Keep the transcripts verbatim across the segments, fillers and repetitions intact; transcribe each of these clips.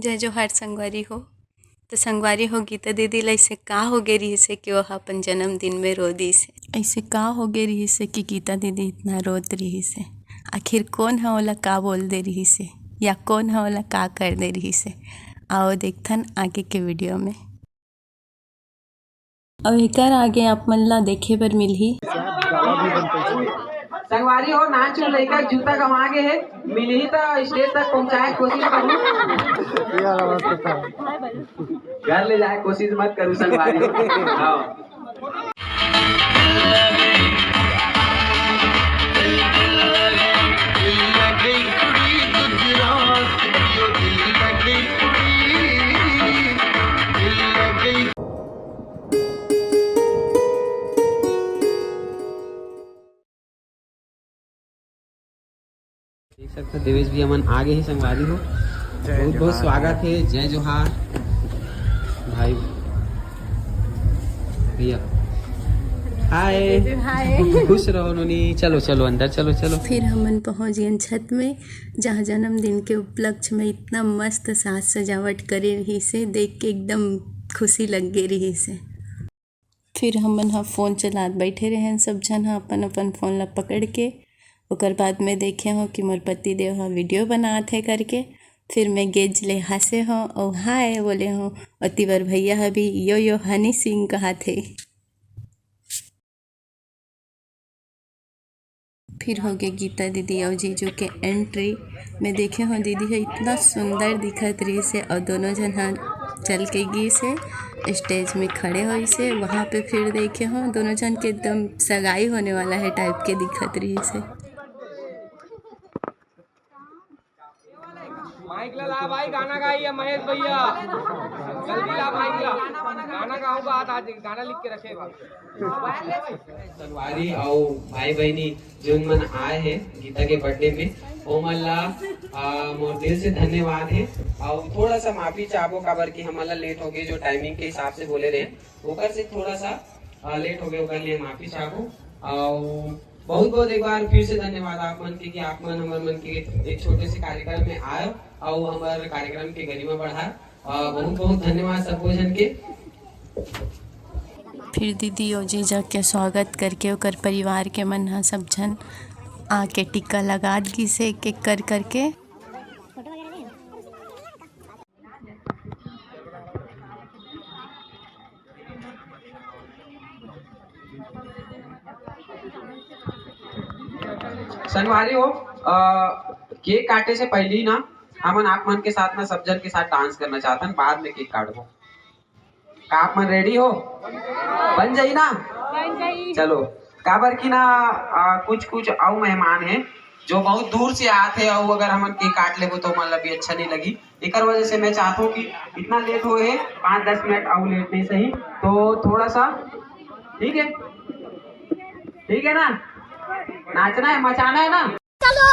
जय जोहार संगवारी हो। तो संगवारी हो, गीता दीदी ला ऐसे का हो गे रिहिस हे कि वो अपन जन्मदिन में रो दिस हे? ऐसे का हो गे रिहिस हे कि गीता दीदी इतना रोत रिहिस हे? आखिर कौन ह ओला का बोल दे रिहिस हे या कौन ह ओला का कर दे रिहिस हे? आओ देखथन आगे के वीडियो में। अउ एकर आगे आप मन ला देखे बर मिलही। संगवारी हो, नानचुन लइका जूता गंवा गे हे, मिलही त स्टेज तक पहुंचाए के कोशिश करू। घर ले जाए के कोशिश मत करू संगवारी हो। हाँ। देख सकते हो, देवेश भैया मन आगे ही संगवारी हो। बहुत बहुत स्वागत है। जय जोहार भाई भैया। हाय। हाय। खुश रहो नोनी। चलो, चलो, अंदर चलो, चलो। फिर हमन पहुंच गए छत में, जहाँ जन्मदिन के उपलक्ष्य में इतना मस्त साज सजावट करे रहिस हे, देख के एकदम खुशी लग गई रहिस हे। फिर हमन ह फोन चलात बैठे रहेन, सब झन ह अपन अपन फोन ला पकड़ के। ओकर बाद मैं देखे हों कि मोर पति देव ह वीडियो बनात हे करके। फिर मैं गेज ले हंसे हों अउ हाय बोले हों। ओती बर भैया ह भी यो यो हनी सिंह कहत हे। फिर होगे गीता दीदी अउ जीजू के एंट्री। मैं देखे हों दीदी ह इतना सुंदर दिखत रहिस हे अउ दोनों झन ह चल के गिस हे, स्टेज में खड़े होइस हे। वहाँ पे फिर देखे हों दोनों झन के एकदम सगाई होने वाला है टाइप के दिखत रहिस हे। माइक ला ला भाई, गाना गाई है महेश भैया। जल्दी ला माइक ला, गाना गाऊंगा। आज आज गाना लिख के रखे भाई। संगवारी अउ भाई बहिनी जोन मन आए हे गीता के बर्थडे में, ओमन ला, आ, मोर दिल से धन्यवाद हे। अउ थोड़ा सा माफी चाहबो, काबर कि हमन ला लेट हो गए, जो टाइमिंग के हिसाब से बोले रहे, ओकर से थोड़ा सा, आ, लेट हो गए, ओकर लिए माफी चाहबो। अउ बहुत बहुत एक बार फिर से धन्यवाद आप मन के कि आप मन हमर मन के एक छोटे से कार्यक्रम में आयो अउ हमर कार्यक्रम के गरिमा बढ़ाए। आ, बहुत बहुत धन्यवाद सबो झन के। फिर दीदी अउ जीजा के स्वागत करके ओकर परिवार के मन ह सब झन आके टीका लगात गिस हे एक एक कर करके। संगवारी हो, अ, केक काटे से पहली ना हमन आप मन के साथ ना सब झन के साथ डांस करना चाहतन, बाद में केक काटबो। का आप मन रेडी हो? बन जाई ना? बन जाई। चलो, काबर कि ना, आ, कुछ कुछ अउ मेहमान हे जो बहुत दूर से आत हे, अउ अगर हमन केक काट लेबो तो ओमन ला भी अच्छा नहीं लगी। एकर वजह से मैं चाहत हूँ कि इतना लेट होए हे, पाँच दस मिनट अउ लेट नहीं सही, तो थोड़ा सा, ठीक है, ठीक है ना, नाचना है, मचाना है ना। चलो।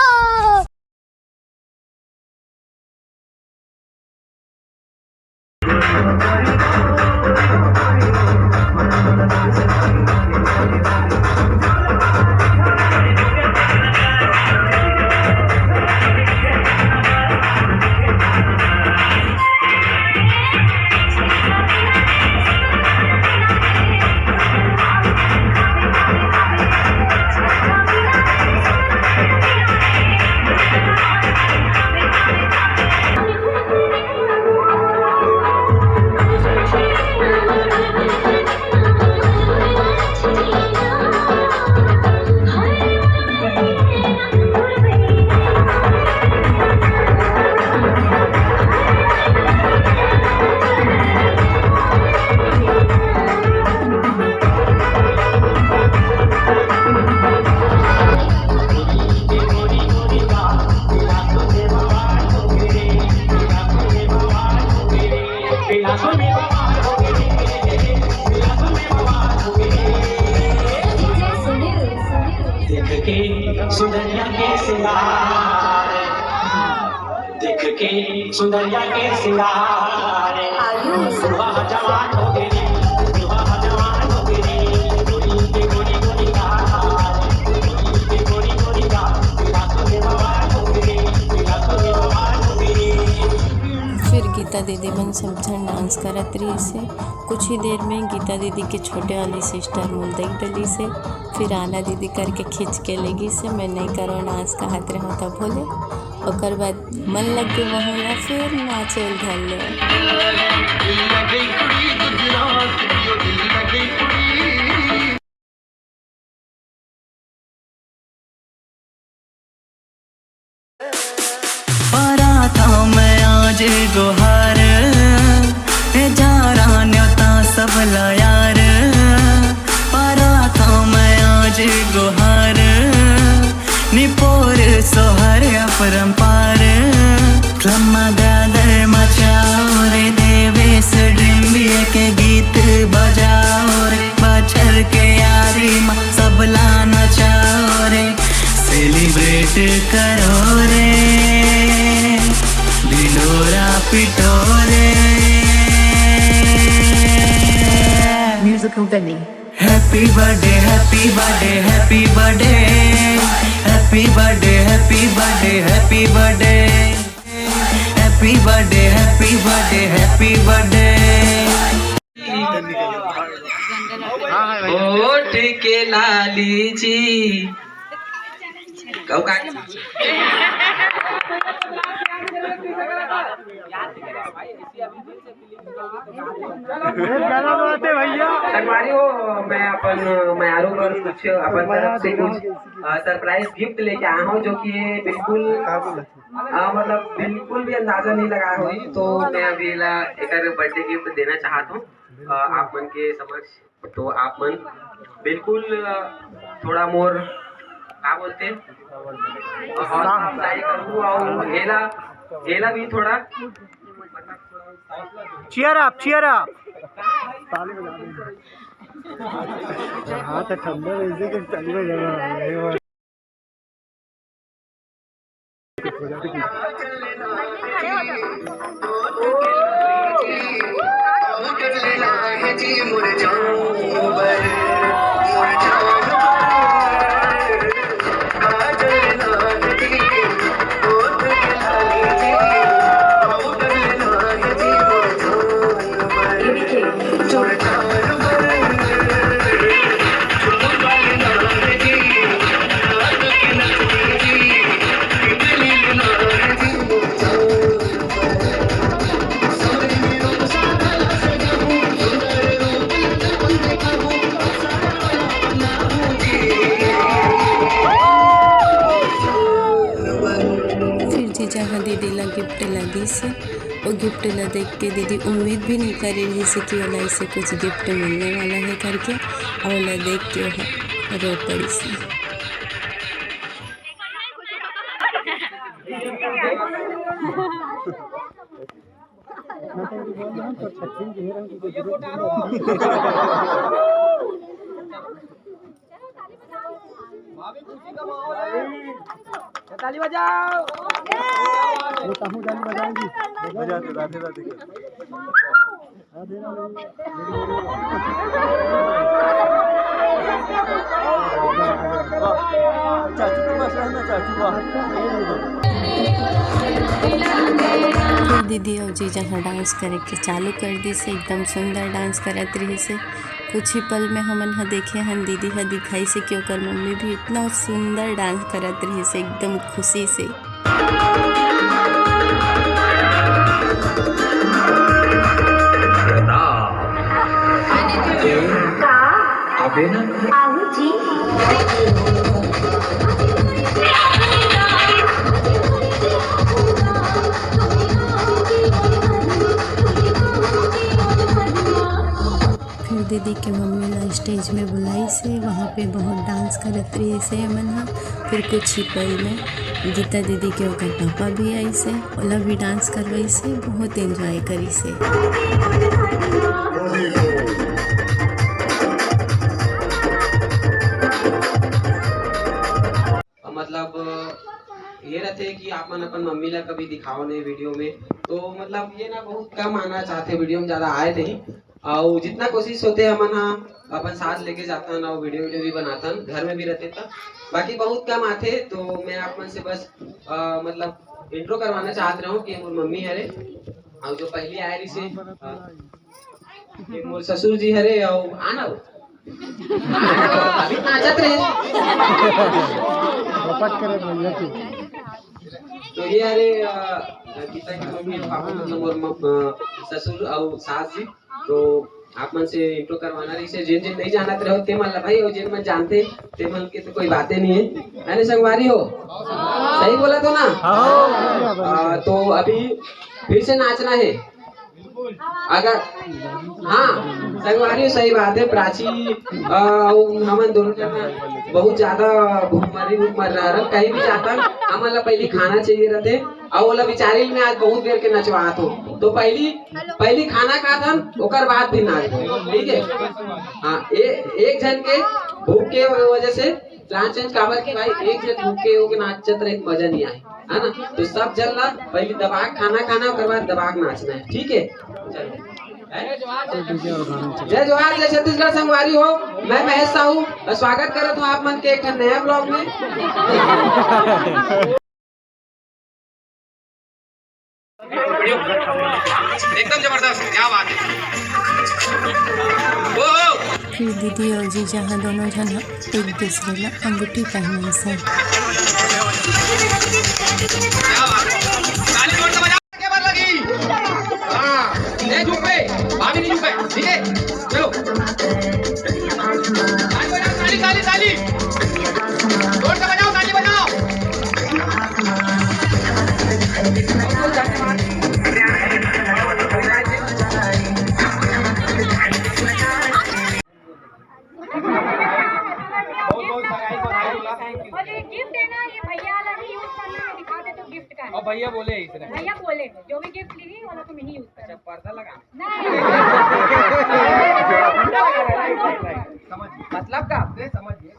देख के सुंदरिया के सिंगार, देख के सुंदरिया के सिंगार, आयुष। बुढ़वा जवान हो गए, बुढ़वा जवान हो गए, गोरी के गोरी गोरी गाल, गोरी के गोरी गोरी गाल, तेरा तो देवा हो गए, तेरा तो देवा हो गए। फिर गीता दीदी मन सब झन डांस करत रहिस हे। कुछ ही देर में गीता दीदी के छोटे वाली सिस्टर मोला देख डरिस हे। फिर आना दीदी करके खींच के ले गिस हे। मैं नहीं करो डांस कहत रहूँ तब बोले। ओकर बाद मन लग के वहाँ ला फिर नाचे धर ले। परा था मैं आज गुहार, ए जारा न्योता सब ला यार। परा था मैं आज गुहार, निपोर सोहर अपरंपार। लम्मा दादर मचाओ रे, देवेश डिम्बिया के गीत बजाओ रे, बछर के यारी मा सबला नचाओ रे, सेलिब्रेट करो रे, ढिंडोरा पिटो रे। Musical Benny। Happy birthday, happy birthday, happy birthday, happy birthday, happy birthday, happy birthday, happy birthday, happy birthday, happy birthday। होठ के लाली जी। कहू का? एक गाना बात है भैया। संगवारी हो, मैं अपन मयारू बर कुछ अपन तरफ से कुछ, अ, सरप्राइज गिफ्ट लेके आया हूँ, जो कि ये बिल्कुल, अ, मतलब बिल्कुल भी अंदाजा नहीं लगा हुई। तो मैं अभी ला एकर बर्थडे गिफ्ट देना चाहता हूँ, अ, आप मन के समक्ष। तो आप मन बिल्कुल, अ, थोड़ा मोर का बोलते हैं, अ, हौसला अफजाई करू अउ एला, एला भी थोड़ा। Cheer up, cheer up। हाँ, तो ठंडा वैसे कि ताली बजाना है। फिर जीजा ह दीदी ला गिफ्ट ला दिस हे। वो गिफ्ट ला देख के दीदी उम्मीद भी नहीं करे रहिस हे कि ओला ऐसे कुछ गिफ्ट मिलने वाला है करके, और ओला देख के ओह रो पड़िस हे। ताली बजाओ। ये काहू जानी बजाएंगी। बजा दे, राधे राधे कर। राधे राधे। चाचू के पास रहना, चाचू का। फिर दीदी और जीजा ह डांस करे के चालू कर दिस हे। एकदम सुंदर डांस करत रहिस हे। कुछ ही पल में हमन ह देखे हन, दीदी ह दिखाइस हे कि ओकर मम्मी भी इतना सुंदर डांस करत रहिस हे, एकदम खुशी से। का? आबे ना। आहू जी। फिर दीदी के मम्मी ला स्टेज में बुलाइस हे, वहाँ पे बहुत डांस करत रहिस हे एमन ह। फिर कुछ ही पल में गीता दीदी के ओकर पापा भी आइस हे, ओला भी डांस करवाइस हे, बहुत एंजॉय करिस हे। मतलब ये रहते कि आप मन अपन मम्मी ला कभी दिखाओ नहीं वीडियो में, तो मतलब ये ना बहुत कम आना चाहते, वीडियो में ज़्यादा आए नहीं। अउ जितना कोशिश होते हमन हा अपन साथ लेके जाथन अउ वीडियो वीडियो भी बनाथन, घर में भी रहते त, बाकी बहुत कम आथे। तो मैं आप मन से बस अ, मतलब इंट्रो करवाना चाहत रहूं कि मोर मम्मी हरे। अउ जो पहिली आए रहिसे, हाँ, ये मोर ससुर जी हरे, अउ आना हो। अभी नाचत रहे। तो ये हरे, अ, गीता के मम्मी अउ पापा, मतलब मोर म-, अ, ससुर अउ सास जी। तो आप मन से इंट्रो करवाना रहिसे, जेन जेन नहीं जानत रहो ते मन ला भाई, अउ जेन मन जानते ते मन के तो कोई बातें नहीं है, है ना संगवारी हो? सही बोला तो ना? हाँ। आ, तो अभी फिर से नाचना है अगर, हाँ, संगवारी हो, सही बात है। प्राची, आ, हमन दोनों जना बहुत ज्यादा भूखमरी भूखमर रह रहा, कहीं भी जाता हमन ला पहले खाना चाहिए रहते। अउ ओला बिचारी ल मैं आज बहुत बेर के नचवात हूँ। तो पहली, पहली खाना खाथन, ओकर बाद भी नाच, ठीक है? हाँ, ए-, एक झन के भूख के वजह से नाच, काबर कि भाई एक झन भूख के होके नाचत रहे, मजा नहीं आए, है ना? तो सब झन ला पहली दबा के खाना खाना, ओकर बाद दबा के नाचना है, ठीक है? चलो। जय जोहार, जय छत्तीसगढ़ संगवारी हो, मैं महेश साहू, स्वागत करत हूँ आप मन के एक ठन नया ब्लॉग में। एकदम जबरदस्त, क्या बात है। ओ, ओ। फिर दीदी अउ जीजा ह दोनों झन ह एक दूसरे ला अंगूठी पहनाइस हे। क्या बात है। ताली जोर से बजाओ, के बार लगी। हाँ, नहीं झुक पे, भाभी नहीं झुक पे, ठीक है, चलो। ताली बजाओ, ताली, ताली, ताली। जोर से बजाओ, ताली बजाओ। बहुत बहुत बधाई, बधाई बोला। और ये गिफ्ट है ना, ये भैया वाला नहीं यूज़ करना है, दिखा दे तो गिफ्ट का है। और भैया बोले इतने। भैया बोले, जो भी गिफ्ट ली वाला तुम ही यूज़ करो। अच्छा, पर्दा लगा। नहीं। मतलब का? समझ गए।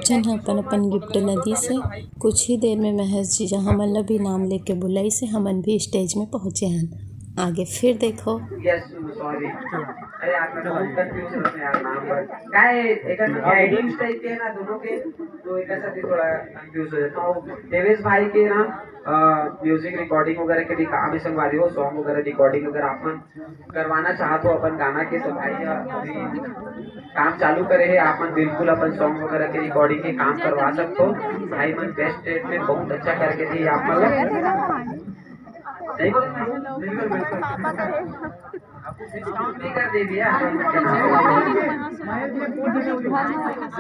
झन ह अपन अपन गिफ्ट ल दिस हे। कुछ ही देर में महेश जीजा हमन ल भी नाम लेके बुलाइस हे, हमन भी स्टेज में पहुंचे हन। आगे फिर देखो। Yes, sorry. अरे यार, मैं बहुत कंफ्यूज हूँ यार नाम पर। काय एकर हेडिंग्स टाइप के है ना दोनों के, तो एक ऐसा भी थोड़ा कंफ्यूज हो जाता हूँ। देवेश भाई के ना, अ, म्यूजिक रिकॉर्डिंग वगैरह के भी काम है संगवारी हो, सॉन्ग वगैरह रिकॉर्डिंग अगर आप मन करवाना चाहत हो अपन गाना के, तो भाई अभी काम चालू करे है, आप मन बिल्कुल अपन सॉन्ग वगैरह के रिकॉर्डिंग के काम करवा सकते हो। भाई मन बेस्ट रेट में बहुत अच्छा करके दिए आप मन। सही बोल रहे हैं? बिल्कुल, बिल्कुल। आपको डिस्काउंट भी कर दे दिया।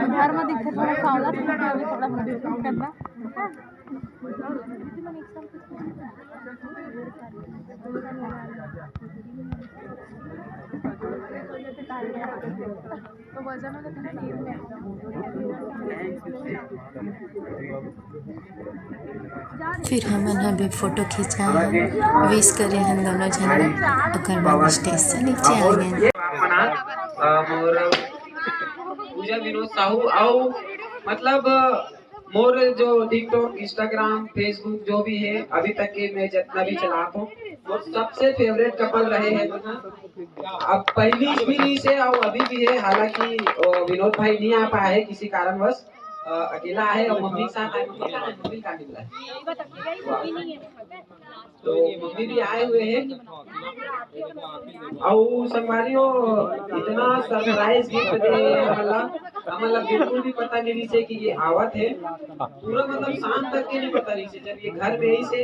घर में दिखे थोड़ा सांवला, थोड़ा करना। फिर हमन ह भी फोटो खिंचाए हन, विश करे हन दोनों झन ला, ओकर बाद स्टेज से नीचे आ गए। अ, मोर पूजा विनोद साहू, अउ मतलब मोर जो TikTok, Instagram, Facebook जो भी है, अभी तक के मैं जितना भी चलात हूँ, वो सबसे फेवरेट कपल रहे हैं। अब पहली भी रहिस हे अउ अभी भी है, हालांकि, अ, विनोद भाई नहीं आ पाए है किसी कारणवश, अ, अकेला है अउ मम्मी के साथ आए, मम्मी कहाँ है? मम्मी कहाँ निकला है? तो मम्मी भी आए हुए हैं। अउ संगवारी हो, इतना सरप्राइज गिफ्ट दे हमन ला, हमन ला बिल्कुल भी पता नहीं रहिस हे कि ये आवत है। पूरा मतलब शाम तक के नहीं पता रहिस हे, जब ये घर में आइस हे,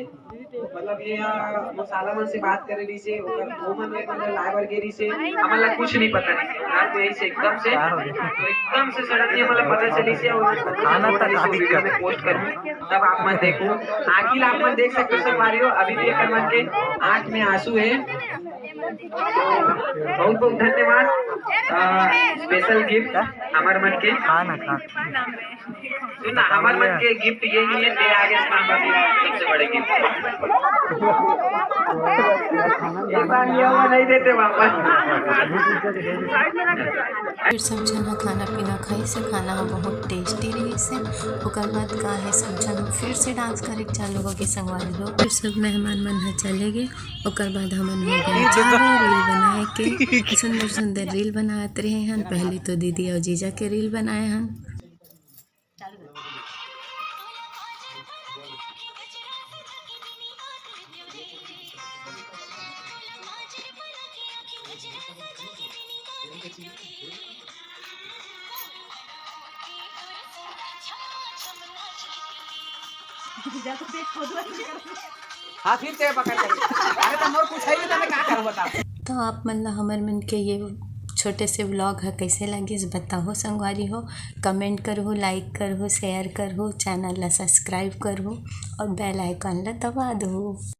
मतलब ये, आ, मसाला मन से बात करे रहिस हे, ओकर वो मन में मतलब लाए बर गे रहिस हे, हमन ला कुछ नहीं पता रहिस हे। घर में आइस हे एकदम से, तो एकदम से सडनली हमन ला पता चलिस हे अउ खाना तक आ वीडियो में पोस्ट करूँ, तब आप मन देखो। आँखी ला आप मन देख सकते हो संगवारी हो, अभी भी एकर मन के आँख में आंसू है। बहुत बहुत धन्यवाद। अ, स्पेशल गिफ्ट हमर मन के। खा ना, खा। सुन ना, हमर मन के गिफ्ट यही है, तेरे आगे सबसे बड़े गिफ्ट। एक बार ये वाला नहीं देते वापस। फिर सब झन ह खाना पीना खाइस हे, खाना ह बहुत टेस्टी रहिस हे। ओकर बाद का है, सब झन ह फिर से डांस करे के चालू हो गे संगवारी लोग। फिर सब मेहमान मन ह चले गे, ओकर बाद हमन हो गे चालू रील बनाए के। सुंदर सुंदर रील बनात रहे हन। पहली तो दीदी अउ जीजा के रील बनाए हन। हाँ, फिर ते पकड़ कर। अरे, तो मोर कुछ है नहीं, तो मैं का करूँ, बता। तो आप मन ला हमर मन के ये छोटे से व्लॉग ह कैसे लगिस, बताहू संगवारी हो। कमेंट करहू, लाइक करहू, शेयर करहू, चैनल ला सब्सक्राइब करहू और बेल आइकन ला दबा दहू।